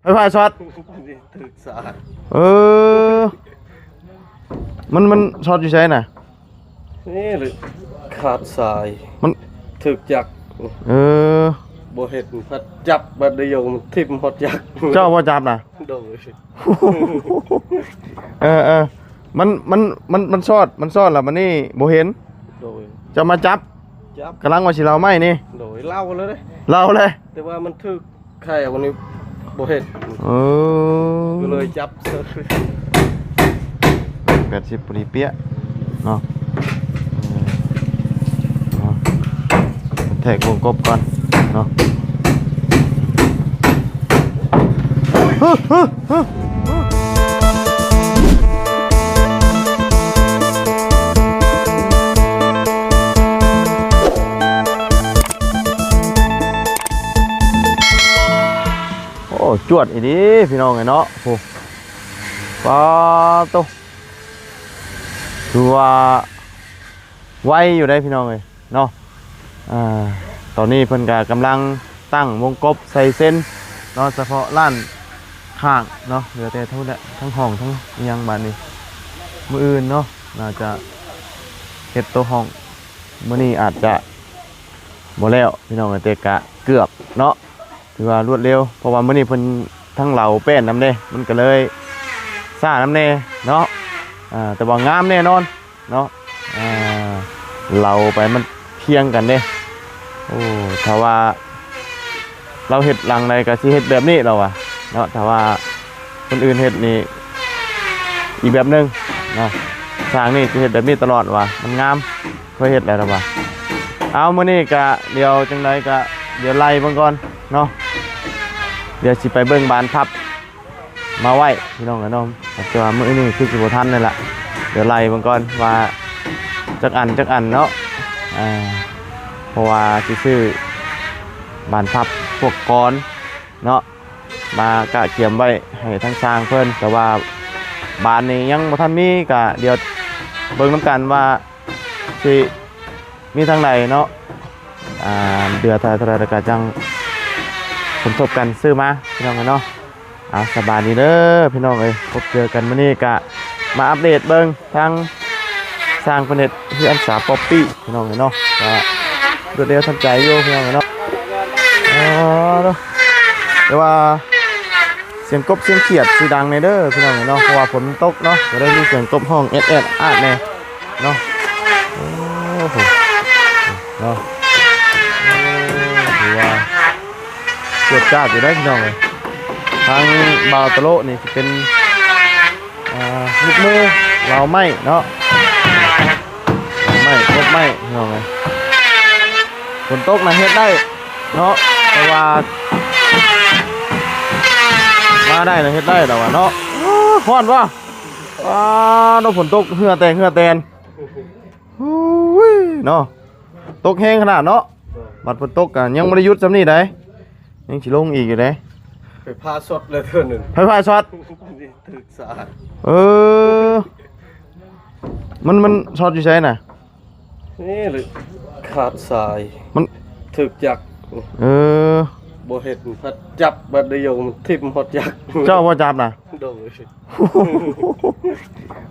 ໄຟຟ້າຊັອດ ຖືກສາຍ ເອີ ມັນ ມັນຊັອດຢູ່ໃສນະ? ນີ້ແຫຼະ ຂາດສາຍ ມັນຖືກຈັກ ເອີ ບໍ່ເຫັນ ພັດຈັບບັດດຽວມັນຖິ້ມຮອດຈັກ ເຈົ້າບໍ່ຈັບນະ? ໂດຍ ເອີໆ ມັນ ມັນ ມັນ ມັນຊອດ ມັນຊອດແລ້ວບັດນີ້ບໍ່ເຫັນ ໂດຍ ເຈົ້າມາຈັບ ຈັບ ກຳລັງວ່າຊິເລົາໄມ້ນີ້ ໂດຍ ເລົາແລ້ວເດ້ ເລົາແລ້ວ ແຕ່ວ່າມັນຖືກໄຂ່ອັນນີ້ບໍ່ເຫັນ ເອີ ກໍເລີຍຈັບເສີຍ ແປດສິບພໍດີເປະເນາະ ເອີ ເນາະ ແທກວົງກົບກ່ອນເນາະ. ໂອ້ ຈວດອີ່ຫຼີພີ່ນ້ອງເອີຍເນາະ ໂອ້ ປາໂຕ ຖືວ່າໄວຢູ່ເດ້ພີ່ນ້ອງເອີຍເນາະ. ອ່າ ຕອນນີ້ເພິ່ນກະກຳລັງຕັ້ງວົງກົບໃສ່ເຊັນເນາະ ສະເພາະລ້ານຂ້າງເນາະ ເຫຼືອແຕ່ເທົ່ານັ້ນແຫຼະ ທັງຫ້ອງທັງອີ່ຫຍັງບາດນີ້ ມື້ອື່ນເນາະ ໜ້າຈະເຮັດໂຕະຫ້ອງ ມື້ນີ້ອາດຈະບໍ່ແລ້ວພີ່ນ້ອງເອີຍ ແຕ່ກະເກືອບເນາະ ຖືວ່າລວດເລັວ ເພາະວ່າມື້ນີ້ເພິ່ນທັງເລົາແປ້ນນຳເດ້ ມັນກະເລີຍຊ້ານຳແດ່ເນາະ ອ່າ ແຕ່ວ່າງາມແນ່ນອນເນາະ ອ່າ ເລົາໄປມັນພຽງກັນເດ້. ໂອ້ ຖ້າວ່າລາວເຮັດຫຼັງໃດກະຊິເຮັດແບບນີ້ລາວວ່າເນາະ ຖ້າວ່າຄົນອື່ນເຮັດນີ້ອີກແບບໜຶ່ງເນາະ ຊ່າງນີ້ຊິເຮັດແບບນີ້ຕະຫຼອດວ່າ ມັນງາມ ເຄີຍເຮັດແລ້ວລະວ່າ. ເອົາ ມື້ນີ້ກະດຽວຈັ່ງໃດກະດຽວໄລ່ເບິ່ງກ່ອນເນາະ ດຽວຊິໄປເບິ່ງບານພັບມາໄວ້ພີ່ນ້ອງເອີຍເນາະ ແຕ່ວ່າມື້ນີ້ຄືຊິບໍ່ທັນແລ້ວລະ ດຽວໄລ່ເບິ່ງກ່ອນວ່າຈັກອັນຈັກອັນເນາະ ເອີ ເພາະວ່າຊິຊື້ບານພັບພວກກອນເນາະ ມາກະກຽມໄວ້ໃຫ້ທາງຊ່າງເພິ່ນ ແຕ່ວ່າບານນີ້ຍັງບໍ່ທັນມີ ກະດຽວເບິ່ງນຳກັນວ່າຊິມີທາງໃດເນາະ ອ່າ ເດືອເທົ່າໃດ ເທົ່າໃດ ແລ້ວກະຈັ່ງສົມທົບກັນຊື້ມາ ພີ່ນ້ອງເອີຍເນາະ. ເອົາ ສະບາຍດີເດີພີ່ນ້ອງເອີຍ ພົບເຈີກັນມື້ນີ້ກະມາອັບເດດເບິ່ງ ທາງຊ່າງເພິ່ນເຮັດເຮືອນສາວປອບປີ້ພີ່ນ້ອງເອີຍເນາະ ກະລວດເລັວທັນໃຈຢູ່ພີ່ນ້ອງເອີຍເນາະ. ອໍ ເນາະ ແຕ່ວ່າສຽງກົບສຽງຂຽດຊິດັງແດ່ເດີພີ່ນ້ອງເອີຍເນາະ ເພາະວ່າຝົນມັນຕົກເນາະ ກະໄດ້ຍິນສຽງກົບຮ້ອງແອດໆອາດແດ່ເນາະ. ໂອ້ໂຫ ເນາະ ໂອ້ ຖືວ່າ ຈວດຈາດຢູ່ເດ້ພີ່ນ້ອງເອີຍ ທາງບ່າວຕະໂລະນີ້ຊິເປັນ ອ່າ ລູກມືເລົາໄມ້ເນາະ ເລົາໄມ້ ກົບໄມ້ພີ່ນ້ອງເອີຍ ຝົນຕົກນະເຮັດໄດ້ເນາະ ເພາະວ່າມາໄດ້ນະເຮັດໄດ້ແລ້ວວ່າເນາະ. ໂອ້ ຮ້ອນບໍ່ ອ້າ ເນາະ ຝົນຕົກເຫື່ອແຕກເຫື່ອແຕນ ໂອ້ຍ ເນາະ ຕົກແຮງຂະໜາດເນາະ ໂດຍ ບັດຝົນຕົກກະຍັງບໍ່ໄດ້ຢຸດຊ່ຳນີ້ໃດ ຍັງຊິລົງອີກຢູ່ເດ້ ໄຟຟ້າຊັອດແລ້ວເທື່ອໜຶ່ງ ໄຟຟ້າຊັອດ ຖືກສາຍ ເອີ ມັນ ມັນຊັອດຢູ່ໃສນະ? ນີ້ແຫຼະ ຂາດສາຍ ມັນຖືກຈັກ ເອີ ບໍ່ເຫັນ ພັດຈັບບັດດຽວມັນຖິ້ມຮອດຈັກ ເຈົ້າບໍ່ຈັບນະ? ໂດຍ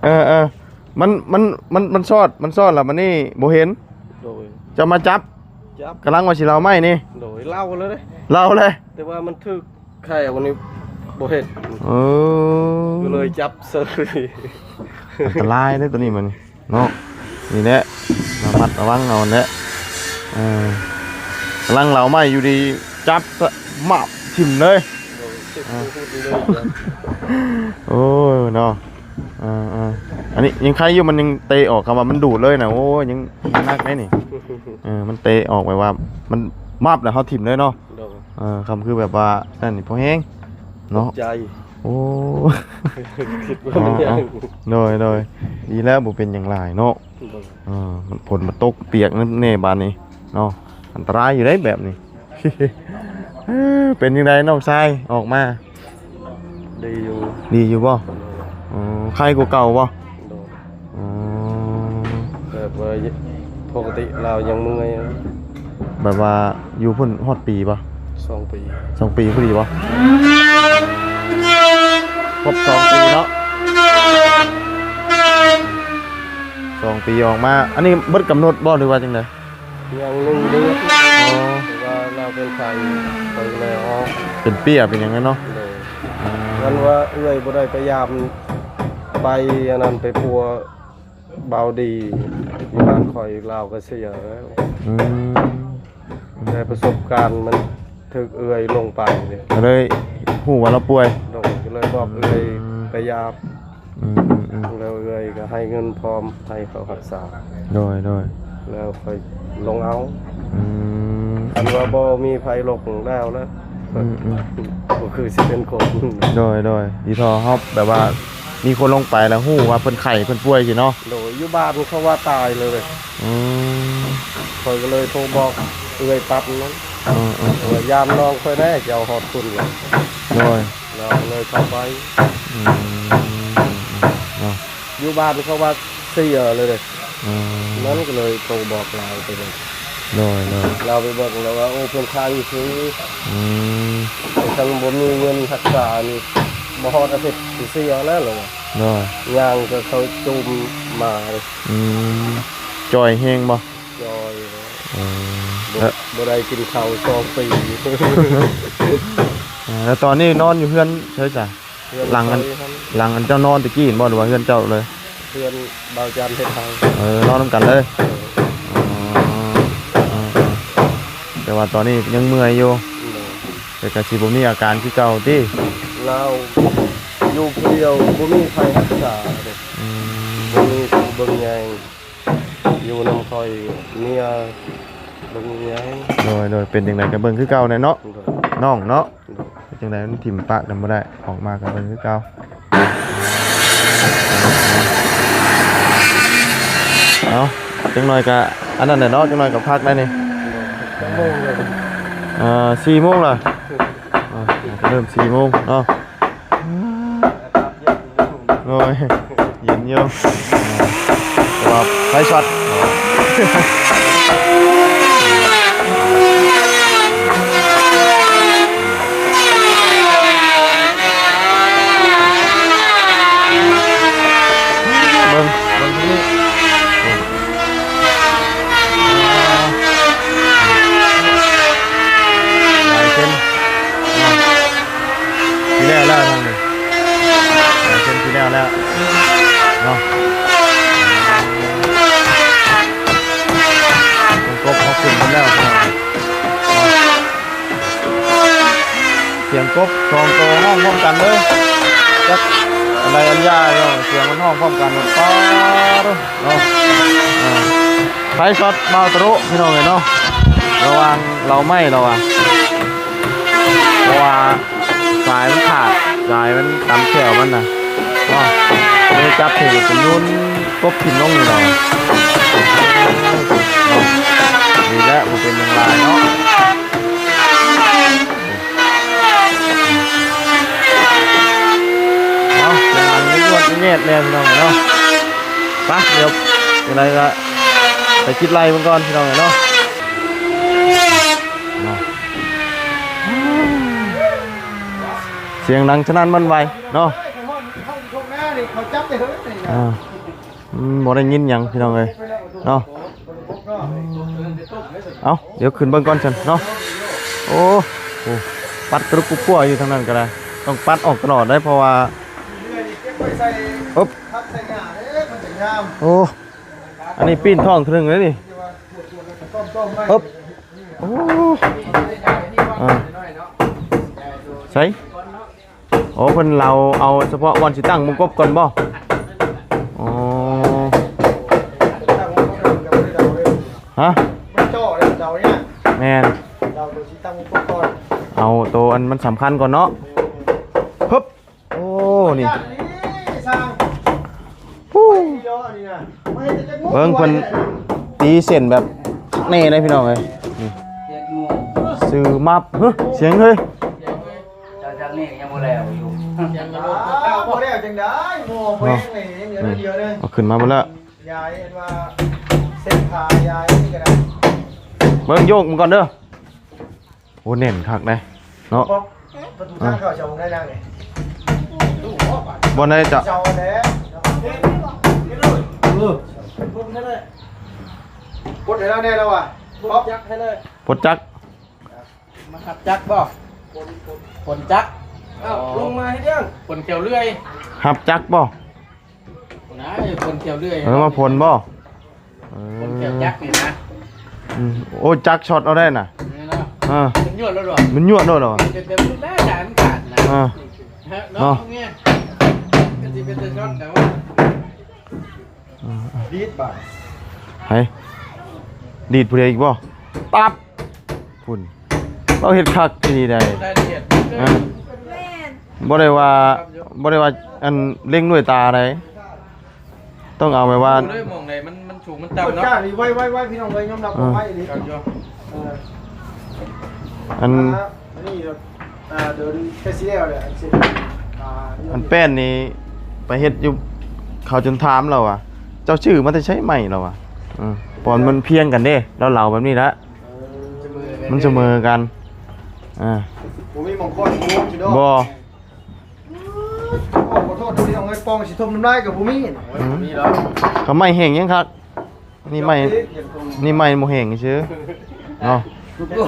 ເອີໆ ມັນ ມັນ ມັນ ມັນຊອດ ມັນຊອດແລ້ວບັດນີ້ບໍ່ເຫັນ ໂດຍ ເຈົ້າມາຈັບ ຈັບ ກຳລັງວ່າຊິເລົາໄມ້ນີ້ ໂດຍ ເລົາແລ້ວເດ້ ເລົາແລ້ວ ແຕ່ວ່າມັນຖືກໄຂ່ອັນນີ້ບໍ່ເຫັນ ເອີ ກໍເລີຍຈັບເສີຍ ອັນຕະລາຍເດ້ໂຕນີ້ມັນ ເນາະ ນີ້ແຫຼະ ລະມັດລະວັງເອົາແຫຼະ ເອີ ກຳລັງເລົາໄມ້ຢູ່ດີ ຈັບສະໝາບຖິ້ມເລີຍ ໂດຍ ເອີ ໂອ້ຍເນາະ ເອີໆ ອັນນີ້ຍັງໄຄຢູ່ ມັນຍັງເຕະອອກ ຄຳວ່າມັນດູດເລີຍນະ ໂອ້ຍ ຍັງ ຍັງໜັກເດ້ນີ້ ເອີ ມັນເຕະອອກແບບວ່າ ມັນໝາບແລ້ວເຮົາຖິ້ມເລີຍເນາະ ໂດຍ ເອີ ຄຳຄືແບບວ່ານັ້ນນີ້ພໍແຮງເນາະ ໃຈ ໂອ້ ຄິດວ່າມັນຍັງ ໂດຍໆ ດີແລ້ວບໍ່ເປັນຫຍັງຫຼາຍເນາະ ໂດຍ ເອີ ມັນ ຝົນມັນຕົກປຽກແນ່ບາດນີ້ເນາະ ອັນຕະລາຍຢູ່ເດ້ແບບນີ້ ເປັນຈັ່ງໃດນ້ອງຊາຍ ອອກມາ ດີຢູ່ ດີຢູ່ບໍ່? ໂດຍ ອໍ ໄຄກວ່າເກົ່າບໍ່? ໂດຍ ອໍ ແບບວ່າ ປົກກະຕິລາວຍັງເມື່ອຍ ແບບວ່າຢູ່ພຸ້ນຮອດປີບໍ່? ສອງປີ ສອງປີພໍດີບໍ່? ປີອອກມາ. ອັນນີ້ເບິດກຳນົດບໍ່ ຫຼືວ່າຈັ່ງໃດ? ຍັງໜຶ່ງເດືອນ. ອໍ ແຕ່ວ່າລາວເປັນໄຂ້ ຂ້ອຍກໍເລີຍອອກ. ເປັນເປ້ຍເປັນຫຍັງແຫຼະເນາະ. ໂດຍ. ອືມ ມັນວ່າເອື້ອຍບໍ່ໄດ້ໄປຢາມ ໄປອັນນັ້ນ ໄປປົວເບົາດີຢູ່ບ້ານຂ້ອຍ ລາວກໍເສຍແລ້ວ. ອືມ ແຕ່ປະສົບການມັນຖືກເອື້ອຍລົງໄປເດ້ ກໍເລີຍຮູ້ວ່າລາວປ່ວຍ. ໂດຍ ກໍເລີຍບອກເອື້ອຍ ອືມ ໄປຢາມ. ອືມໆໆ ແລ້ວເອື້ອຍກໍໃຫ້ເງິນພ້ອມ ໃຫ້ເຂົາຮັກສາ. ໂດຍໆ ແລ້ວຂ້ອຍລົງເອົາ. ອືມ ຄັນວ່າບໍ່ມີໃຜລົງແລ້ວລະ ອືມໆ ກໍຄືຊິເປັນຄົນ. ໂດຍໆ ດີທໍ່ເຮົາແບບວ່າມີຄົນລົງໄປແລ້ວຮູ້ວ່າເພິ່ນໄຂ້ເພິ່ນປ່ວຍຊີ້ເນາະ. ໂດຍ ຢູ່ບ້ານເຂົາວ່າຕາຍເລີຍ. ອືມ ຂ້ອຍກໍເລີຍໂທບອກເອື້ອຍປັບນັ້ນ. ເອີໆໆ ວ່າຢາມນ້ອງຂ້ອຍແດ່ ເຈົ້າຮອດພຸ້ນແລ້ວ. ໂດຍ ລາວເລີຍເຂົ້າໄປ. ອືມ ເນາະ ຢູ່ບ້ານເຂົາວ່າເສຍເລີຍເດ້. ອືມ ນັ້ນກໍເລີຍໂທບອກລາວໄປເບິ່ງ. ໂດຍໆ ລາວໄປເບິ່ງແລ້ວວ່າ ໂອ້ ເພິ່ນຄ້າງຢູ່ຊື່. ອືມ ຄັນບໍ່ມີເງິນຮັກສານີ້ ບໍ່ຮອດອາທິດຊິເສຍແລ້ວລະວ່າ. ໂດຍ ຍ່າງກໍເຂົາຈູມມາເດ້. ອືມ ຈ່ອຍແຮງບໍ່? ຈ່ອຍ. ເອີ ບໍ່ ແລ້ວ ບໍ່ໄດ້ກິນເຂົ້າສອງປີ. ເອີ ແລ້ວຕອນນີ້ນອນຢູ່ເຮືອນໃສຊະ? ເຮືອນຫຼັງອັນ ເຮົາຫັ້ນ ຫຼັງອັນເຈົ້ານອນຕະກີ້ແມ່ນບໍ່ ຫຼືວ່າເຮືອນເຈົ້າເລີຍ? ເຮືອນບ່າວຈັນເຮັດໃຫ້. ເອີ ນອນນຳກັນເລີຍ. ເອີ ອໍ ເອີໆ ແຕ່ວ່າຕອນນີ້ຍັງເມື່ອຍຢູ່. ໂດຍ ແຕ່ກໍຊິບໍ່ມີອາການຄືເກົ່າຕິ? ລາວຢູ່ຜູ້ດຽວ ບໍ່ມີໃຜຮັກສາເດ້. ອືມ ບໍ່ມີຜູ້ເບິ່ງແຍງ. ຢູ່ນຳຂ້ອຍ ເມຍເບິ່ງໃຫຍ່. ໂດຍ ໂດຍ ເປັນຈັ່ງໃດກໍເບິ່ງຄືເກົ່າແຫຼະເນາະ. ໂດຍ ນ້ອງເນາະ. ໂດຍ ເປັນຈັ່ງໃດມັນຖິ້ມປະກັນບໍ່ໄດ້ ອອກມາກໍເບິ່ງຄືເກົ່າ. ເອົາ ຈັກໜ້ອຍກໍອັນນັ້ນແຫຼະເນາະ ຈັກໜ້ອຍກໍພັກໄດ້ນີ້. ໂດຍ ຈັກໂມງແລ້ວ? ເອີ ສີ່ໂມງແລ້ວ. ເອີ ກໍເລີ່ມສີ່ໂມງເນາະ. ໂອ້ຍ ເຢັນຢູ່ ແຕ່ວ່າໄຟຊັອດ. ເບິ່ງ ເບິ່ງທາງນີ້ ຫຼາຍເສັ້ນເນາະ. ຊິແລ້ວແລ້ວທາງນີ້ ເສັ້ນຊິແລ້ວແລ້ວເນາະ. ກົບເຮົາຂຶ້ນມາແລ້ວພີ່ນ້ອງ. ສຽງກົບສອງໂຕຮ້ອງພ້ອມກັນເດີ ຈັກອັນໃດອັນຢາເນາະ. ສຽງມັນຮ້ອງພ້ອມກັນ ປາດເນາະ. ອ່າ ໄຟຊັອດບ່າວຕະໂລະ ພີ່ນ້ອງເອີຍເນາະ ລະຫວ່າງເລົາໄມ້ລະວ່າ ເພາະວ່າສາຍມັນຂາດ ສາຍມັນຕຳແຂ້ວມັນນະເນາະ. ເລີຍຈັບຖືກເປັນໂຍນກົບຖິ້ມລົງນີ້ລະ. ດີແລ້ວບໍ່ເປັນຫຍັງຫຼາຍເນາະ. ເອົາ ເປັນຫຍັງຍວດແຍດແດ່ພີ່ນ້ອງເນາະ. ໄປ ດຽວຈັ່ງໃດກໍໄປຄິດໄລ່ເບິ່ງກ່ອນພີ່ນ້ອງເນາະ. ສຽງດັງສະນັ້ນຫວັ່ນໄຫວເນາະ. ອ່າ ອືມ ບໍ່ໄດ້ຍິນຫຍັງພີ່ນ້ອງເອີຍເນາະ. ເອົາ ດຽວຂຶ້ນເບິ່ງກ່ອນຊັ້ນເນາະ. ໂອ້ ໂອ້ ປັດກະລຸກກຸກົວຢູ່ທາງນັ້ນກໍໄດ້ ຕ້ອງປັດອອກຕະຫຼອດເດ້ ເພາະວ່າ ອຶບ ໂອ້ ອັນນີ້ປີນທ້ອງເທິງເລີຍນີ້. ອຶບ ໂອ້ ອ່າ ໃສ? ໂອ້ ເພິ່ນເລົ່າເອົາສະເພາະບ່ອນຊິຕັ້ງມຸງກົບກ່ອນບໍ່? ອໍ ຮະ? ແມ່ນ ເອົາໂຕອັນມັນສຳຄັນກ່ອນເນາະ. ຮຶບ ໂອ້ ນີ້ ເບິ່ງເພິ່ນຕີເສັ້ນແບບຄັກແນ່ເລີຍພີ່ນ້ອງເອີຍ. ນີ້ ຊື່ມັບ ຮຶ ສຽງເຮີ້ຍ. ເຈົ້າຈັກນີ້ຍັງບໍ່ແລ້ວຢູ່ ຍັງບໍ່ແລ້ວ ບໍ່ແລ້ວຈັ່ງໃດ ໝໍ້ແພງນີ້ຍັງເຫຼືອໜ້ອຍດຽວເດີ. ເອົາຂຶ້ນມາໝົດແລ້ວ ຍາຍເຫັນວ່າເສັ້ນພາຍາຍນີ້ກໍໄດ້ ເບິ່ງໂຍກມັນກ່ອນເດີ. ໂອ້ ແໜ້ນຄັກເດ້ເນາະ. ປະຕູທາງເຂົ້າເຈົ້າບໍ່ໄດ້ນາງເດ້ ບໍ່ໄດ້ເຈົ້າ ເຈົ້າແລ້ວ ເອີ. ປົດໃຫ້ເລີຍ ປົດໃຫ້ລາວແດ່ລາວວ່າ ປົດຈັກໃຫ້ເລີຍ ປົດຈັກ ມາຮັບຈັກບໍ່? ປົນຈັກ. ອ້າວ ອໍ ລົງມາເຮັດຫຍັງ? ປົນແຂ້ວເລື່ອຍ. ຮັບຈັກບໍ່? ນາ ປົນແຂ້ວເລື່ອຍ. ເອີ ມາປົນບໍ່? ເອີ ປົນແຂ້ວຈັກນີ້ນະ. ອືມ ໂອ້ ຈັກຊັອດເອົາໄດ້ນະ. ນີ້ເນາະ. ເອີ ມັນຍວດໂລດ ມັນຍວດໂລດ. ເປັນແບບນີ້ແຫຼະ ຈານມັນຂາດນະ. ເອີ ເນາະ ເນາະ ເນຍ ມັນຊິເປັນແຕ່ຊັອດແຕ່ວ່າ ດີດບາດ ໃຜ ດີດຜູ້ໃດອີກບໍ່? ຕັບ ພຸ້ນ ລາວເຮັດຄັກອີ່ຫຼີໃດ໋. ລາຍລະອຽດເບິດເລີຍ. ອ່າ ແມ່ນ ບໍ່ໄດ້ວ່າ ບໍ່ໄດ້ວ່າ ອັນ ເລັງດ້ວຍຕາໃດ໋ ຕ້ອງເອົາແບບວ່າ ຮູ້ເລີຍໝ່ອງໃດມັນ ມັນສູງມັນຕ່ຳເນາະ. ການນີ້ໄວໆໆ ພີ່ນ້ອງເອີຍ ຍອມຮັບວ່າໄວອີ່ຫຼີ. ເອີ ອັນ ອ່າ ນີ້ ອ່າ ເດີນໃກ້ຊິແລ້ວແຫຼະ ອັນເຊັນ ອ່າ ອັນແປ້ນນີ້ໄປເຮັດຢູ່ ເຂົາຈົນຖາມລາວວ່າ ເຈົ້າຊື້ມາແຕ່ໃສໄມ້ ລາວວ່າ. ເອີ ເພາະມັນພຽງກັນເດ້ ລາວເລົ່າແບບນີ້ລະ. ເອີ ມັນສະເໝີກັນ. ອ່າ ບໍ່ມີໝ່ອງຄ້ອນໂຄ້ງຊິດອກ. ບໍ່ ໂອ້ ຂໍໂທດເດີພີ່ນ້ອງເອີຍ ປ່ອງຊິຖົມນ້ຳລາຍກໍບໍ່ມີ. ໂອ້ຍ ບໍ່ມີດອກ. ເຂົາໄມ້ແຫ້ງຍັງຄັກ. ນີ້ໄມ້ ນີ້ໄມ້ບໍ່ແຫ້ງຊື່ເນາະ. ບໍ່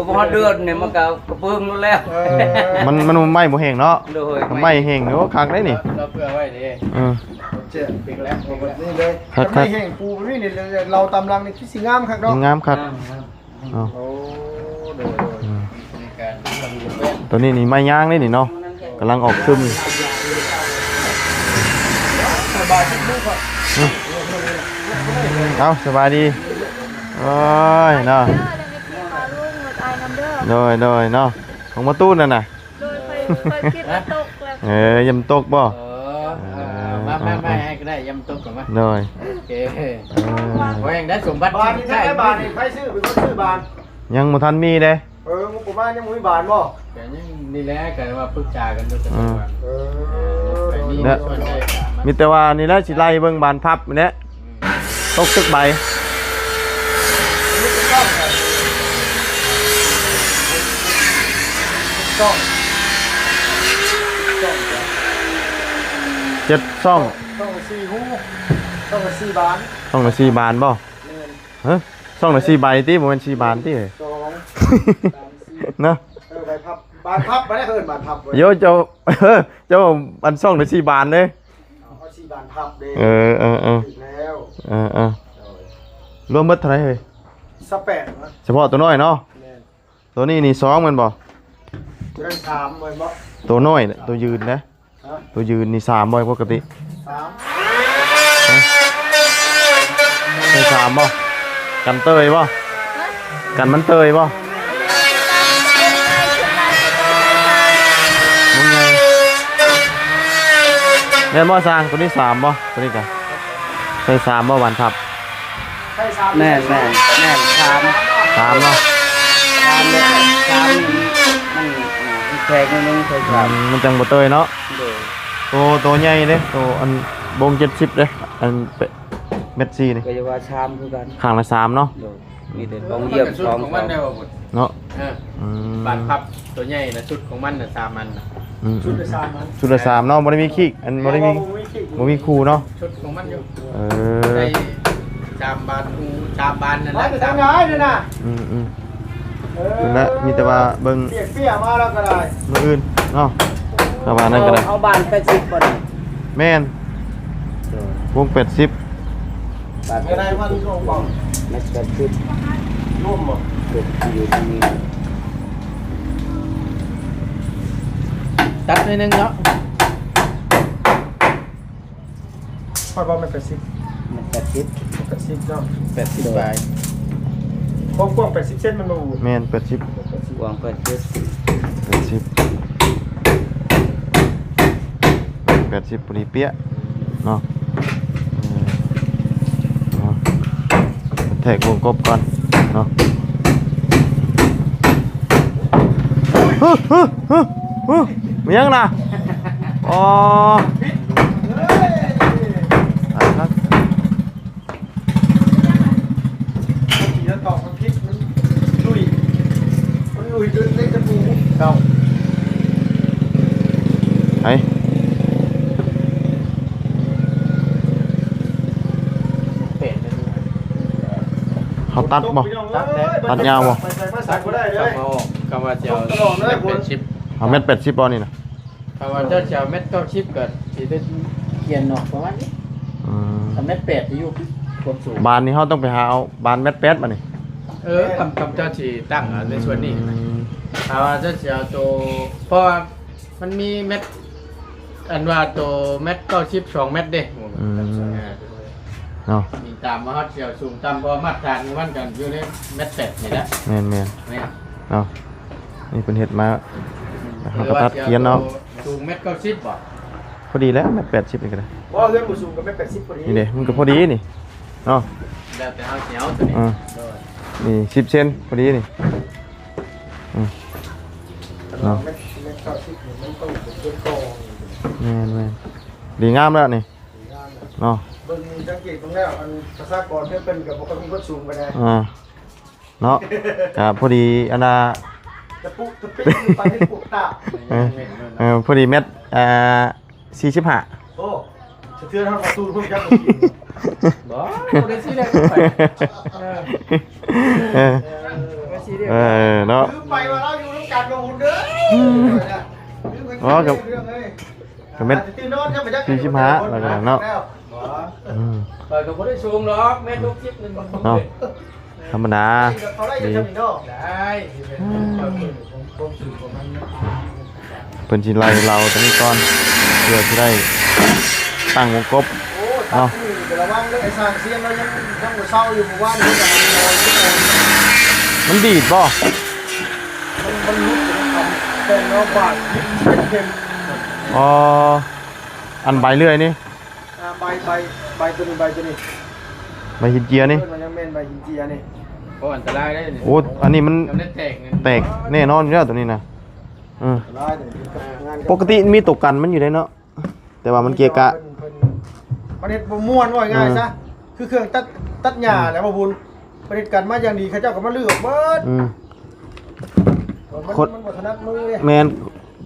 ບໍ່ຮອດເດືອນນີ້ມັນກໍກະເບື້ອງໂລດແລ້ວ. ເອີ ມັນ ມັນໄມ້ບໍ່ແຫ້ງເນາະ. ໂດຍ ໄມ້ແຫ້ງ ໂອ້ ຄັກເດ້ນີ້ ລາວເພື່ອໄວ້ເດ້. ເອີ ເຈັບອີກແລ້ວ ນີ້ເລີຍ. ຄັກໆ ໄມ້ແຫ້ງປູແບບນີ້ນີ້ ເລົ່າຕາມຫຼັງນີ້ຄືຊິງາມຄັກເນາະ. ງາມຄັກ. ງາມ ງາມ. ເອົາ ໂອ້ ໂດຍໆ ອືມ ໃນການ ຕົວນີ້ນີ້ໄມ້ຍາງເດ້ນີ້ເນາະ ກຳລັງອອກຊຶມ. ເອົ້າ ສະບາຍດີ. ໂອ້ຍເນາະ ໂດຍໆເນາະ ຂອງມາຕູ້ນັ້ນນະ. ໂດຍ ຂ້ອຍ ຂ້ອຍຄິດວ່າຕົກແລ້ວ. ເອີ ຢ້ານຕົກບໍ່? ເອີ ເອີ ມາ ມາ ມາ ໃຫ້ກໍໄດ້ ຢ້ານຕົກກໍມາ. ໂດຍ ໂອເຄ ເອີ ແຮງໄດ້ສົມບັດ. ບານນີ້ ໃຊ້ບານນີ້ ໃຜຊື້ ເປັນຄົນຊື້ບານ? ຍັງບໍ່ທັນມີເດ້. ເອີ ງົບປະມານຍັງບໍ່ມີບານບໍ່? ກໍຍັງນີ້ແຫຼະ ກໍວ່າປຶກສາກັນຢູ່. ເອີ ເອີ ເອີ ມີສ່ວນໃດກໍມາ ມີແຕ່ວ່ານີ້ແຫຼະ ຊິໄລ່ເບິ່ງບານພັບນີ້ແຫຼະ. ຕົກຈັກໃບ? ເຈັດຊ່ອງ ຊ່ອງລະສີ່ຮູ ຊ່ອງລະສີ່ບານ. ຊ່ອງລະສີ່ບານບໍ່? ແມ່ນ. ຮະ? ຊ່ອງລະສີ່ໃບຕິ ບໍ່ແມ່ນສີ່ບານຕິ? ສອງ ສາມ ສີ່ ເນາະ. ເອີ ໃບພັບ ບານພັບ ບໍ່ໄດ້ເອີ້ນບານພັບເວີຍ. ໂຍ ເຈົ້າ ເຈົ້າ ອັນຊ່ອງລະສີ່ບານເດ້. ເອົາສີ່ບານພັບເດ້. ເອີ ເອີ ເອີ ຖືກແລ້ວ. ເອີ ເອີ ໂດຍ ລວມເບິດເທົ່າໃດເຮີ້ຍ? ຊາວແປດນະ ສະເພາະຕົວນ້ອຍເນາະ. ແມ່ນ. ຕົວນີ້ນີ້ສອງແມ່ນບໍ່? ຕົວນັ້ນສາມແມ່ນບໍ່? ຕົວນ້ອຍ ຕົວຢືນນະ. ຮະ? ຕົວຢືນນີ້ສາມບໍ່ ປົກກະຕິ? ສາມ. ຮະ? ໃສ່ສາມບໍ່? ກັນເຕີຍບໍ່? ຮະ? ກັນມັນເຕີຍບໍ່? ບໍ່ໃຫຍ່ ແມ່ນບໍ່ຊ່າງ? ຕົວນີ້ສາມບໍ່? ຕົວນີ້ກະໃສ່ສາມບໍ່ ບານພັບ? ໃສ່ສາມ. ແມ່ນ ແມ່ນ ແມ່ນ ສາມ ສາມເນາະ. ສາມເດ້ ສາມນີ້ມັນ ມັນແຂກໜ້ອຍໜຶ່ງ ໃສ່ສາມ ອືມ ມັນຈັ່ງບໍ່ເຕີຍເນາະ. ໂດຍ ໂຕ ໂຕໃຫຍ່ເດ້ ໂຕອັນບົງເຈັດສິບເດ້ ອັນເປະ ແມັດສີ່ນີ້ ກໍຢ່າວ່າສາມຄືກັນ ຂ້າງລະສາມເນາະ. ໂດຍ ມີແຕ່ປ່ອງຢ້ຽມ ມັນກໍຊຸດຂອງມັນໄດ້ບໍ່ບຸດ ເນາະ. ເອີ ອືມ ບານພັບຕົວໃຫຍ່ນະ ຊຸດຂອງມັນນະສາມອັນນະ. ອືມ ຊຸດລະສາມອັນ ຊຸດລະສາມເນາະ ບໍ່ໄດ້ມີຄີກ ອັນບໍ່ໄດ້ມີ ບໍ່ມີຄີກ ບໍ່ມີຄູ່ເນາະ ຊຸດຂອງມັນຢູ່. ເອີ ໃສ່ສາມບານ ສາມບານນັ້ນແຫຼະ ມາແຕ່ທາງໃດນັ້ນນະ. ອືມ ອືມ ເອີ ນັ້ນແຫຼະ ມີແຕ່ວ່າເບິ່ງ ເປີຍໆມາແລ້ວກໍໄດ້ ມື້ອື່ນເນາະ ຖ້າວ່ານັ້ນກໍໄດ້. ເອົາບານແປດສິບບໍ່ນີ້? ແມ່ນ ໂດຍ ວົງແປດສິບ ບາດ ແມັດແປດສິບ ແມັດແປດສິບ ລວມບໍ່? ຕົກຢູ່ທີ່ນີ້ ຕັດໜ້ອຍໜຶ່ງເນາະ. ຮອດບໍ່? ແມັດແປດສິບ ແມັດແປດສິບ ແປດສິບເນາະ ແປດສິບປາຍ. ຄວາມກວ້າງແປດສິບເຊັນແມ່ນບໍ່? ແມ່ນ ແປດສິບ ກວ້າງແປດສິບ ແປດສິບ ແປດສິບ ພໍດີເປະເນາະ. ເອີ ເນາະ ແທກວົງກົບກ່ອນເນາະ. ຮຶ ຮຶ ຮຶ ຮຶ ມີຫຍັງນະ? ອໍ ຕາຍແລ້ວ. ມັນຊິຕອກ ມັນຜິດ ມັນລຸຍ ມັນລຸຍຈົນເລັກຈະປູເຈົ້າ. ໄປ. ເຮົາຕັດບໍ່? ຕັດແຫຼະ ຕັດຍາວບໍ່? ຕັດ ຄຳເຮົາ ຄຳວ່າຊິເອົາແມັດແປດສິບ ເອົາແມັດແປດສິບບໍ່ນີ້ນະ? ຄຳວ່າເຈົ້າຊິເອົາແມັດເກົ້າສິບກໍຊິໄດ້ຂຽນອອກປະມານນີ້. ອືມ ຄັນແມັດແປດຊິຢູ່ຄວາມສູງ ບານນີ້ເຮົາຕ້ອງໄປຫາເອົາບານແມັດແປດບາດນີ້. ເອີ ຄຳ ຄຳເຈົ້າຊິຕັ້ງເອົາໃນສ່ວນນີ້ນະ. ອືມ ຖ້າວ່າເຈົ້າຊິເອົາໂຕ ເພາະວ່າ ມັນມີແມັດ ອັນວ່າໂຕແມັດເກົ້າສິບສອງແມັດເດ້. ອືມ ເອີ ເນາະ ອີງຕາມວ່າເຮົາຊິເອົາສູງຕ່ຳ ເພາະວ່າມາດຕະຖານຂອງມັນກໍຢູ່ໃນແມັດແປດນີ້ແຫຼະ. ແມ່ນໆ ແມ່ນ ເນາະ ນີ້ເພິ່ນເຮັດມາ ເຮົາກໍຕັດຂຽນເນາະ. ສູງແມັດເກົ້າສິບບໍ່? ພໍດີແລ້ວ ແມັດແປດສິບນີ້ກໍໄດ້. ບໍ່ ເຮືອນບໍ່ສູງກໍແມັດແປດສິບພໍດີ. ນີ້ເດ້ ມັນກໍພໍດີນີ້ເນາະ. ແລ້ວແຕ່ເຮົາຊິເອົາຕົວນີ້. ເອີ ໂດຍ ນີ້ສິບເຊັນພໍດີນີ້. ອືມ ເນາະ ແມ່ນໆ ດີງາມແລ້ວນີ້ ດີງາມແລ້ວເນາະ. ເບິ່ງສັງເກດເບິ່ງແລ້ວ ອັນປະຊາກອນເພິ່ນກໍບໍ່ຄ່ອຍມີຄົນສູງປານໃດ. ອ່າ ເນາະ ກໍພໍດີອັນນ່າ ຕະປຸ ຕະປິ ຢູ່ປານນີ້ປຸກຕາ. ເອີ ເອີ ພໍດີແມັດ ອ່າ ສີ່ສິບຫ້າ. ໂອ້ ສະເທືອນເຮົາປະຕູເພິ່ນຈັກບໍ່ກິນ. ບໍ່ ບໍ່ໄດ້ຊີ້ແລ້ວໄປ. ເອີ ເອີ ເອີ ເນາະ ຄືໄປວ່າລາວຢູ່ນຳກັນບໍ່ຮຸ່ນເດີ. ອໍ ກໍ ກໍແມ່ນ ອ່າ ສີ່ສິບຫ້າແລ້ວກໍເນາະ. ບໍ່ ອືມ ຂ້ອຍກໍບໍ່ໄດ້ສູງດອກ ແມ່ນຫົກສິບໜຶ່ງເນາະ. ທຳມະດາ ດີ ເພິ່ນຊິໄລ່ເລົ່າຕົງນີ້ກ່ອນ ເພື່ອຊິໄດ້ຕັ້ງວົງກົບເນາະ. ລະວັງເດີ ໄອ້ຊ່າງຊຽງລາວຍັງ ຍັງບໍ່ເຊົາຢູ່ ເມື່ອວານນີ້ກໍ ມັນດີດບໍ່? ມັນ ມັນຫຼຸດ ແຕ່ງເອົາບາດເຈັບເຂັມ. ອໍ ອັນໃບເລື່ອຍນີ້ ອ່າ ໃບ ໃບ ໃບໂຕນີ້ ໃບໂຕນີ້ ໃບຫີນເຈຍນີ້ ເອີ້ນວ່າຫຍັງ ແມ່ນໃບຫີນເຈຍນີ້. ໂອ້ ອັນຕະລາຍເດ້ນີ້. ໂອ້ ອັນນີ້ມັນ ມັນແຕກ ແຕກແນ່ນອນຢູ່ແລ້ວໂຕນີ້ນະ. ເອີ ອັນຕະລາຍນີ້ ອ່າ ປົກກະຕິມີໂຕກັນມັນຢູ່ເດ້ເນາະ ແຕ່ວ່າມັນເກະກະ. ເພິ່ນ ເພິ່ນ ມັນເຮັດບໍ່ມ່ວນ ເວົ້າງ່າຍໆ ເອີ ຊະ ຄືເຄື່ອງຕັດ ຕັດຫຍ້າ ອືມ ແຫຼະ ບໍ່ບຸນ ເພິ່ນເຮັດກັນມາຢ່າງດີ ເຂົາເຈົ້າກໍມາເລືອກເບິດ. ອືມ ມັນ ຄົນ ມັນບໍ່ຖະໜັດມືເດ້. ແມ່ນ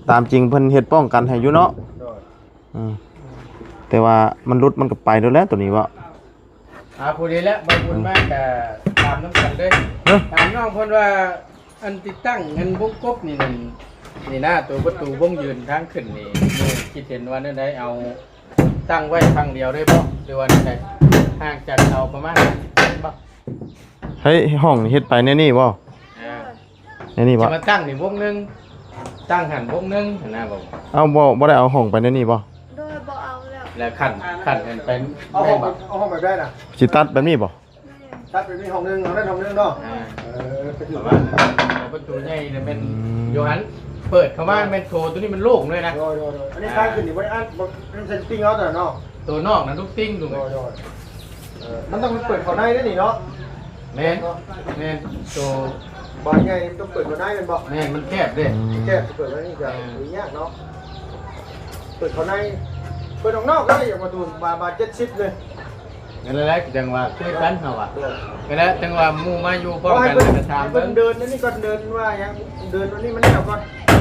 ຕາມຈິງເພິ່ນເຮັດປ້ອງກັນໃຫ້ຢູ່ເນາະ. ໂດຍ ອືມ ແຕ່ວ່າມັນຫຼຸດມັນກໍໄປໂດດແລ້ວໂຕນີ້ເວົ້າ. ອ່າ ພໍດີແລ້ວ ບ່າວບຸນມາກະຖາມນຳກັນເລີຍ. ເອີ ຖາມນ້ອງເພິ່ນວ່າ ອັນຕິດຕັ້ງອັນວົງກົບນີ້ນັ້ນ ນີ້ນະ ໂຕປະຕູວົງຢືນທາງຂຶ້ນນີ້ ມີຄິດເຫັນວ່າແນວໃດ? ເອົາຕັ້ງໄວ້ຂ້າງດຽວເລີຍບໍ່ ຫຼືວ່າແນວໃດ? ຫ່າງຈາກເສົາປະມານຫ້າສິບເຊັນບໍ່? ໃຫ້ຫ້ອງເຮັດໄປແນວນີ້ບໍ່? ອ່າ ແນວນີ້ບໍ່? ຈະມາຕັ້ງນີ້ວົງໜຶ່ງ ຕັ້ງຫັ້ນວົງໜຶ່ງຫັ້ນນະບໍ່? ເອົາ ບໍ່ ບໍ່ໄດ້ເອົາຫ້ອງໄປແນວນີ້ບໍ່? ໂດຍ ບໍ່ເອົາແລ້ວ ແລ້ວຂັ້ນ ຂັ້ນຫັ້ນໄປ ເອົາຫ້ອງ ແມ່ນບໍ່? ເອົາຫ້ອງໄປໄດ້ນະ ຊິຕັດແບບນີ້ບໍ່? ແມ່ນ ຕັດແບບນີ້ຫ້ອງໜຶ່ງ ຫ້ອງນັ້ນຫ້ອງໜຶ່ງເນາະ. ອ່າ ເອີ ປະຕູ ປະມານນັ້ນ ປະຕູໃຫຍ່ນີ້ແມ່ນ ອືມ ຢູ່ຫັ້ນ ເປີດເຂົ້າມາແມ່ນໂຖໂຕນີ້ມັນໂລ່ງເລີຍນະ. ໂດຍໆ ອັນນີ້ ອ່າ ທາງຂຶ້ນນີ້ບໍ່ໄດ້ອັດ ບໍ່ ມັນເຊັດຕິ້ງເອົາຕົວນອກ ຕົວນອກນະ ລູກຕິ້ງ ໂດຍໆ. ເອີ ມັນຕ້ອງເປີດເຂົ້າໃນເດ້ນີ້ເນາະ. ແມ່ນ ແມ່ນ ໂຕບານໃຫຍ່ມັນຕ້ອງເປີດເຂົ້າໃນແມ່ນບໍ່? ແມ່ນ ມັນແຄບເດ້. ອືມ ແຄບ ເປີດເຂົ້າໃນນີ້ກໍ ແມ່ນ ຍາກເນາະ. ເປີດເຂົ້າໃນ ເປີດອອກນອກກໍໄດ້ ຢ່າງປະຕູບານ ບານເຈັດສິບເລີຍ. ນັ້ນແຫຼະ ຈັ່ງວ່າຄຸຍກັນເຮົາວ່າ. ໂດຍ ນັ້ນແຫຼະ ຈັ່ງວ່າໝູ່ມາຢູ່ພ້ອມກັນ ກໍຖາມເບິ່ງ ເດີນອັນນີ້ກ່ອນ ເດີນວ່າຫຍັງ ເດີນອັນນີ້ມັນແລ້ວກ່ອນ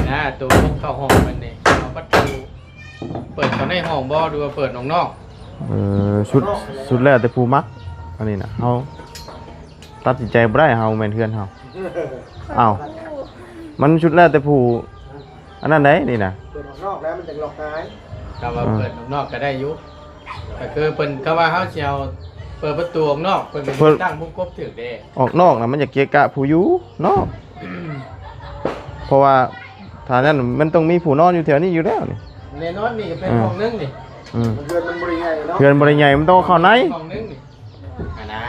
ນະ. ໂຕເຂົ້າຫ້ອງມັນນີ້ ເອົາປະຕູ ເປີດເຂົ້າໃນຫ້ອງບໍ່ ຫຼືວ່າເປີດອອກນອກ? ເອີ ສຸດ ສຸດແລ້ວແຕ່ຜູ້ມັກ. ອັນນີ້ນະ ເຮົາຕັດສິນໃຈບໍ່ໄດ້ ເຮົາແມ່ນເຮືອນເຮົາ. ອ້າວ ມັນສຸດແລ້ວແຕ່ຜູ້ອັນນັ້ນໃດນີ້ນະ. ເປີດອອກນອກແລ້ວມັນຈັ່ງລັອກງ່າຍ. ຄຳວ່າ ເອີ ເປີດອອກນອກກໍໄດ້ຢູ່ ກໍຄືເພິ່ນ ຄຳວ່າເຮົາຊິເອົາເປີດປະຕູອອກນອກ ເພິ່ນກໍ ເພິ່ນ ຕັ້ງວົງກົບຖືກເດ້. ອອກນອກນະ ມັນຈະເກະກະຜູ້ຢູ່ນອກ ເພາະວ່າ ຖ້ານັ້ນມັນຕ້ອງມີຜູ້ນອນຢູ່ແຖວນີ້ຢູ່ແລ້ວນີ້. ແນ່ນອນ ນີ້ກໍເປັນ ເອີ ຫ້ອງໜຶ່ງນີ້. ອືມ ເຮືອນມັນບໍ່ໄດ້ໃຫຍ່ເນາະ ເຮືອນບໍ່ໄດ້ໃຫຍ່ ມັນຕ້ອງເຂົ້າໃນ ຫ້ອງໜຶ່ງນີ້ ອັນນະ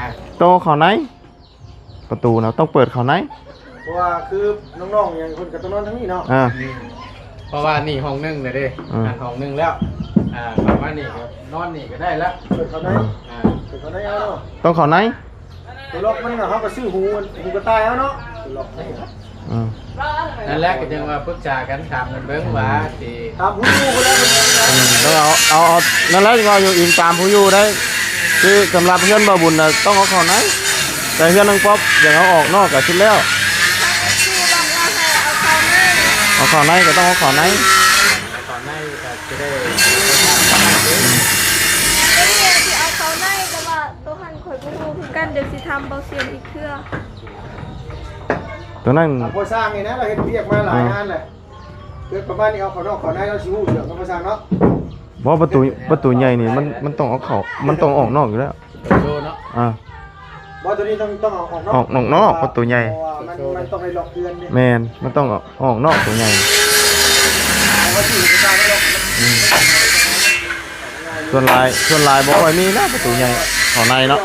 ຕ້ອງເຂົ້າໃນ ປະຕູນະ ຕ້ອງເປີດເຂົ້າໃນ. ເພາະວ່າຄືນ້ອງໆຫຍັງເພິ່ນກໍຕ້ອງນອນທາງນີ້ເນາະ. ອ່າ ອືມ ເພາະວ່ານີ້ຫ້ອງໜຶ່ງແລ້ວເດ້. ອືມ ອັນຫ້ອງໜຶ່ງແລ້ວ ອ່າ ປະມານນີ້ກໍນອນນີ້ກໍໄດ້ລະ ເປີດເຂົ້າໃນ. ອືມ ອ່າ ເປີດເຂົ້າໃນເອົາເນາະ ຕ້ອງເຂົ້າໃນ. ຕົວລັອກມັນກໍ ເຮົາກໍຊື້ຫູ ຫູກະຕ່າຍເຮົາເນາະ ຕົວລັອກ. ອືມ ນັ້ນແຫຼະ ກໍຈັ່ງວ່າປຶກສາກັນ ຖາມກັນເບິ່ງວ່າຊິ ຖາມຜູ້ຢູ່ພຸ້ນແຫຼະ. ອືມ ຕ້ອງເອົາ ເອົາ ເອົາ ນັ້ນແຫຼະ ຈຶ່ງວ່າຢູ່ ອີງຕາມຜູ້ຢູ່ໄດ້. ຄືສຳລັບເຮືອນບ່າວບຸນນະ ຕ້ອງເອົາເຂົ້າໃນ ແຕ່ເຮືອນນ້ອງປັອບ ຢາກເອົາອອກນອກກໍສຸດແລ້ວ. ເອົາເຂົ້າໃນກໍຕ້ອງເອົາເຂົ້າໃນ ເຂົ້າໃນກໍຈະໄດ້ ຕົວນີ້ຊິເອົາເຂົ້າໃນ ແຕ່ວ່າ ໂຕຫັ້ນຂ້ອຍບໍ່ຮູ້ຄືກັນ ດຽວຊິຖາມເບົາຊຽນອີກເທື່ອ. ຕົວນັ້ນ ອ່າ ພໍ່ຊ່າງນີ້ນະ ລາວເຮັດວຽກມາຫຼາຍ ເອີ ງານແຫຼະ ເກີດປະມານນີ້ ເອົາເຂົ້ານອກເຂົ້າໃນ ລາວຊິຮູ້ເລື່ອງນຳພໍ່ຊ່າງເນາະ. ບໍ່ ປະຕູ ປະຕູໃຫຍ່ນີ້ ມັນ ມັນຕ້ອງເອົາເຂົ້າ ມັນຕ້ອງອອກນອກຢູ່ແລ້ວ ປະຕູເນາະ. ອ່າ ບໍ່ ຕົວນີ້ຕ້ອງ ຕ້ອງເອົາອອກນອກ ອອກນອກ ນອກ ປະຕູໃຫຍ່ ເພາະວ່າມັນ ມັນຕ້ອງໄດ້ລັອກເຮືອນເດ້. ແມ່ນ ມັນຕ້ອງອອກນອກ ປະຕູໃຫຍ່. ອືມ ສ່ວນຫຼາຍ ສ່ວນຫຼາຍບໍ່ຄ່ອຍມີນະ ປະຕູໃຫຍ່ເຂົ້າໃນເນາະ.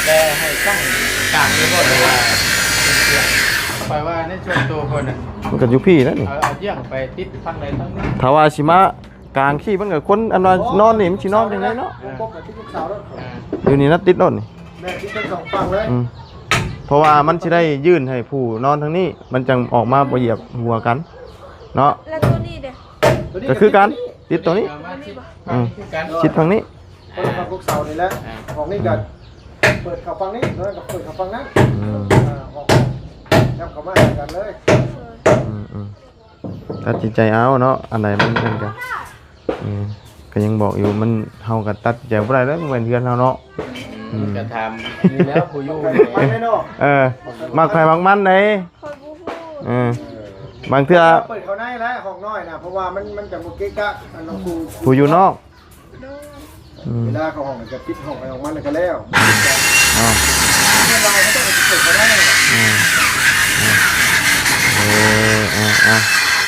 ແຕ່ໃຫ້ຕັ້ງກາງຢູ່ບໍ່ ຫຼືວ່າ ຂ້ອຍວ່າໃນສ່ວນຕົວຂ້ອຍນະ ມັນກໍຢູ່ພີ້ແຫຼະນີ້ ເອົາ ເອົາຢ້ຽງໄປຕິດທາງໃດທາງໜຶ່ງ. ຖ້າວ່າຊິມາ ກາງຂີ້ ມັນກໍຄົນ ອັນວ່າ ອ່າ ນອນນີ້ ມັນຊິນອນຈັ່ງໃດເນາະ. ອ່າ ຢູ່ນີ້ນະ ຕິດໂລດນີ້ ແມ່ນ ຕິດທັງສອງຝັ່ງເລີຍ. ອືມ ເພາະວ່າມັນຊິໄດ້ຍື່ນໃຫ້ຜູ້ນອນທາງນີ້ ມັນຈັ່ງອອກມາບໍ່ຢຽບຫົວກັນເນາະ. ແລ້ວຕົວນີ້ເດ? ຕົວນີ້ກໍຄືກັນ ຕິດຕົວນີ້ ຕິດຕົວນີ້. ອືມ ຊິດຝັ່ງນີ້ ເປີດເຂົ້າພວກເສົານີ້ແຫຼະ. ອ່າ ຂອງນີ້ກໍເປີດເຂົ້າຝັ່ງນີ້ ຕົວນັ້ນກໍເປີດເຂົ້າຝັ່ງນັ້ນ. ອືມ ອ່າ ອອກ ຍັບເຂົ້າມາຫາກັນເລີຍ. ອືມ ອືມ ຕັດສິນໃຈເອົາເນາະ ອັນໃດມັນ ມັນກໍ ເອີ ກໍຍັງບອກຢູ່ ມັນ ເຮົາກໍຕັດສິນໃຈບໍ່ໄດ້ແລ້ວ ມັນແມ່ນເຮືອນເຮົາເນາະ. ອືມ ອືມ ກໍຖາມນີ້ແລ້ວ ຜູ້ຢູ່ ເອີ ມັກໃຜມັກມັນເດ້. ຂ້ອຍບໍ່ຮູ້ ເອີ ບາງເທື່ອ ເປີດເຂົ້າໃນແຫຼະ ຫ້ອງນ້ອຍນະ ເພາະວ່າມັນ ມັນຈະບໍ່ເກະກະ ອັນນັ້ນ ຜູ້ ຜູ້ຢູ່ນອກ. ໂດຍ ອືມ ເວລາເຂົ້າຫ້ອງກໍປິດຫ້ອງໃຫ້ອອກມາແລ້ວກໍແລ້ວ. ເອີ ເວລາເຂົາເຈົ້າກໍຊິເປີດເຂົ້າໄດ້. ອືມ ເອີ ເອີ ເອີ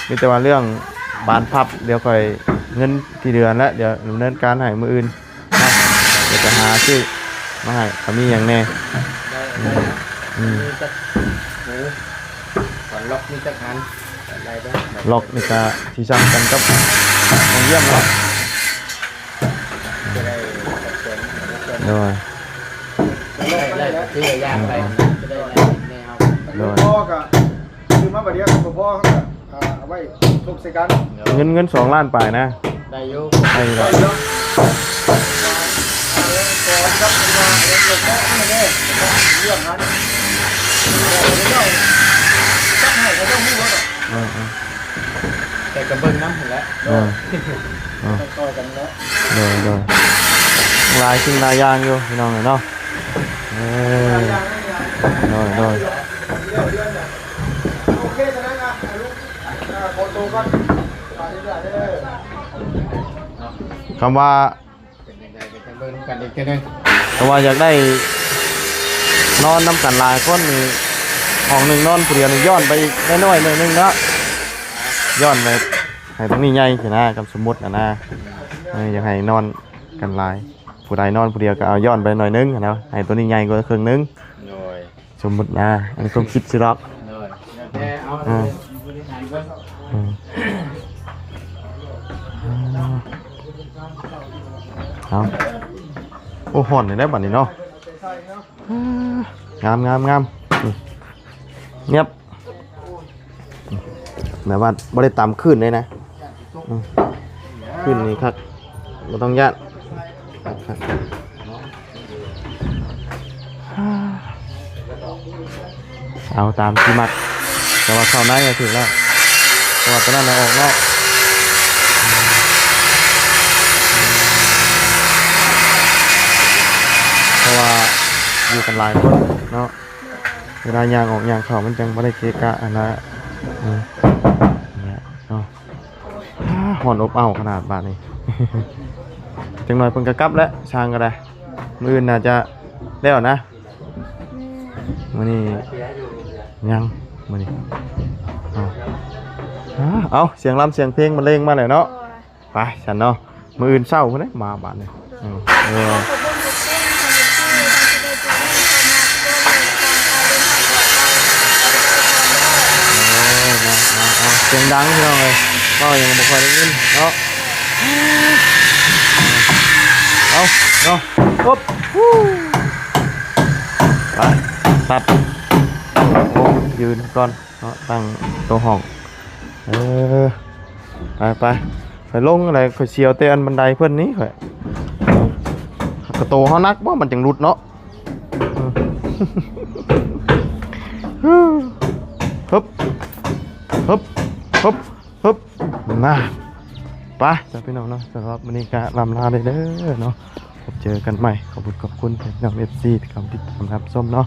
ມີແຕ່ວ່າເລື່ອງບານພັບ ດຽວຂ້ອຍ ເງິນທີ່ເດືອນແລ້ວ ດຽວດຳເນີນການໃຫ້ມື້ອື່ນເນາະ. ດຽວຈະຫາຊື້ມາໃຫ້ ຖ້າມີຫຍັງແດ່. ໄດ້ ອືມ ໄດ້ເນາະ. ອືມ ມີຈັກຫູ ກອນລັອກມີຈັກອັນ ໄດ້ເບິ່ງ ລັອກນີ້ກະຊິຊ່ຳກັນກັບຫ້ອງຢ້ຽມເນາະ. ຈະໄດ້ຈັດແຈງ ໂດຍ ໄດ້ ໄດ້ ຄືຢ່າງໄປ ອືມ ຈະໄດ້ໄດ້ແນວ ໂດຍ ພໍກໍຊື້ມາບາດດຽວກໍບໍ່ພໍ ເຮົາກໍ ອ່າ ເອົາໄວ້ທົບໃສ່ກັນ. ເງິນ ເງິນສອງລ້ານປາຍນະ ໄດ້ຢູ່ ໄດ້ຢູ່ດອກ. ເລື່ອງນັ້ນ ຈັກໃຫ້ເຂົາເຈົ້າຮູ້ວ່າ ເອີ ເອີ ແຕ່ກໍເບິ່ງນຳຫັ້ນແຫຼະ. ເອີ ເອີ ຕ້ອງຊ່ອຍກັນແຫຼະ. ໂດຍ ໂດຍ ຫຼາຍສິ່ງຫຼາຍຢ່າງຢູ່ ພີ່ນ້ອງເອີຍເນາະ. ເອີ ໂດຍ ໂດຍ ໂອເຄ ສະນັ້ນນະ ລູກ ອ່າ ຂໍໂຕກ່ອນ ຝາກເດີ ເດີ. ຄຳວ່າ ເປັນຈັ່ງໃດກໍຈະເບິ່ງນຳກັນອີກເທື່ອໜຶ່ງ. ເພາະວ່າຢາກໄດ້ນອນນຳກັນຫຼາຍຄົນນີ້ ຫ້ອງໜຶ່ງນອນຜູ້ດຽວນີ້ ຍ້ອນໄປອີກໜ້ອຍໜ້ອຍໜຶ່ງເນາະ. ຍ້ອນໄປໃຫ້ຕົງນີ້ໃຫຍ່ຊີ້ນະ ກັບສົມມຸດນະນະ. ເອີ ຢາກໃຫ້ນອນກັນຫຼາຍ ຜູ້ໃດນອນຜູ້ດຽວກໍເອົາຍ້ອນໄປໜ້ອຍໜຶ່ງນະ ໃຫ້ຕົງນີ້ໃຫຍ່ກວ່າເຄິ່ງໜຶ່ງ. ໂດຍ ສົມມຸດນະ ອັນນີ້ຄວາມຄິດຊື່ດອກ. ໂດຍ ແຕ່ເອົາ ເອີ ເອີ ເອົາ ໂອ້ ຮ້ອນນີ້ແຫຼະບັດນີ້ເນາະ. ງາມ ງາມ ງາມ ອືມ ງຽບ ແບບວ່າບໍ່ໄດ້ຕຳຄື້ນເລີຍນະ. ອືມ ຂຶ້ນນີ້ຄັກ ບໍ່ຕ້ອງຢ້ານ. ເອົາຕາມທີ່ມັກ ແຕ່ວ່າເຂົ້າໃນກໍຖືກແລ້ວ ເພາະວ່າຕົວນັ້ນນະອອກນອກ ເພາະວ່າຢູ່ກັນຫຼາຍຄົນເນາະ. ເວລາຍ່າງອອກຍ່າງເຂົ້າມັນຈັ່ງບໍ່ໄດ້ເກະກະຫັ້ນນະ. ເອີ ເນາະ ຮ້ອນອົບເອົ້າຂະໜາດບາດນີ້. ຈັກໜ່ອຍເພິ່ນກໍກັບແລ້ວ ຊ່າງກໍໄດ້ ມື້ອື່ນໜ້າຈະແລ້ວນະ. ມື້ນີ້ຍັງ ມື້ນີ້ ເອົາ ເອົາ ສຽງລຳສຽງເພງບັນເລງມາແລ້ວເນາະ. ໄປຊັ້ນເນາະ ມື້ອື່ນເຊົ້າພຸ້ນເດ້ມາບາດນີ້. ເອີ ເອີ ເອີ ເນາະ ເອົາ ເອົາ ສຽງດັງພີ່ນ້ອງເອີຍ ເວົ້າຫຍັງບໍ່ຄ່ອຍໄດ້ຍິນເນາະ. ເອົາ ເນາະ ປຶບ ໄປ ຕັດ ໂອ້ ຢືນກ່ອນເນາະ ຕັ້ງໂຕະຫ້ອງ. ເອີ ໄປ ໄປ ຂ້ອຍລົງອັນໃດ ຂ້ອຍສຽວແຕ່ອັນບັນໄດເພິ່ນນີ້ ຂ້ອຍ ກະໂຕເຮົາໜັກບໍ່ ມັນຈັ່ງຫຼຸດເນາະ. ເອີ ຮຶບ ຮຶບ ຮຶບ ຮຶບ ມາ ໄປຈ້າພີ່ນ້ອງເນາະ. ສຳລັບມື້ນີ້ກະລ່ຳລາໄດ້ເດີເນາະ. ພົບເຈີກັນໃໝ່. ຂອບຄຸນຂອບຄຸນພີ່ນ້ອງເອັຟຊີທີ່ເຂົ້າມາຕິດຕາມຮັບຊົມເນາະ.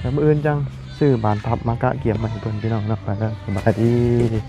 ແລ້ວມື້ອື່ນຈັ່ງຊື້ບານພັບມາກະກຽມໃໝ່ເພິ່ນພີ່ນ້ອງເນາະ. ໄປແລ້ວ ສະບາຍດີ.